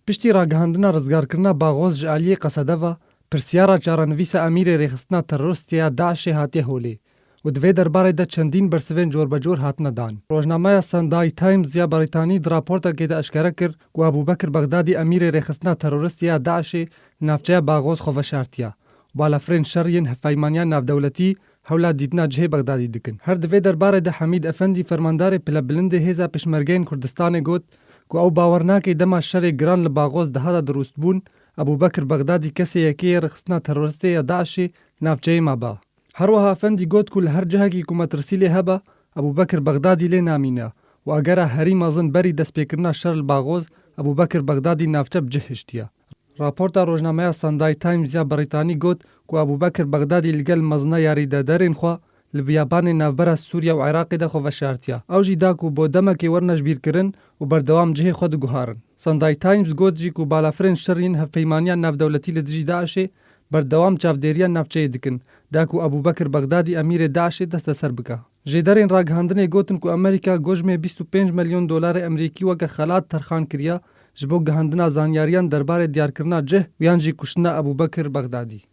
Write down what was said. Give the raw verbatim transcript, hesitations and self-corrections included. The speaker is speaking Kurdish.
Piştî ragihandina rizgarkirina Baxoz ji aliyê Qesede ve, pirsyara çarenivîsa emîrê rêxistina teroristê ya DAIŞê hatiye holê û di vê derbarê de çendîn bersivên corbecor hatine dan. Rojnameya Sunday Times ya Brîtanî di raportekê de eşkere kir ku Ebûbekir Bexdadî emîrê rêxistina teroristê ya DAIŞê li navçeya Baxoz xwe veşartiye û balafirên şer yên hevpeymaniya navdewletî hewla dîtina cihê Bexdadî dikin. Her di vê derbarê de Hemîd Efendî, fermandarê pilebilindê Hêza Pêşmergeyên Kurdistanê got ku ew bawer nake dema şerê giran li Baxoz dihata dirûstbûn, Ebûbekir Bexdadî kesê yekê yê rêxistina teroristê ya DAIŞê navçeyê mabe. Her wiha Efendî got ku li her cihekî ku metirsî lê hebe, Ebûbekir Bexdadî lê namîne û egera herî mezin berî destpêkirina şer li Baxoz, Ebûbekir Bexdadî navçe bi cih hiştiye. Raporta rojnameya Sunday Times ya Brîtanî got ku Ebûbekir Bexdadî li gel mezina yarîdederên xwe li biyabanên navbera Sûriye û Iraqê de xwe veşartiye. Ew jî da ku bo demekê werine jibîrkirin û berdewam cihê xwe diguharin. Sunday Times got jî ku balafirên şer yên hevpeymaniya navdewletî li dijî DAIŞê berdewam çavdêriya navçeyê dikin, da ku Ebûbekir Bexdadî emîrê DAIŞê desteser bike. Jêderên ragihandinê gotin ku Amerîka gojmê bîst û pênc milyon dolarê Amerîkî weke xelat terxan kiriye ji bo gihandina zanyariyan derbarê diyarkirina cih û yan jî kuştina Ebûbekir Bexdadî.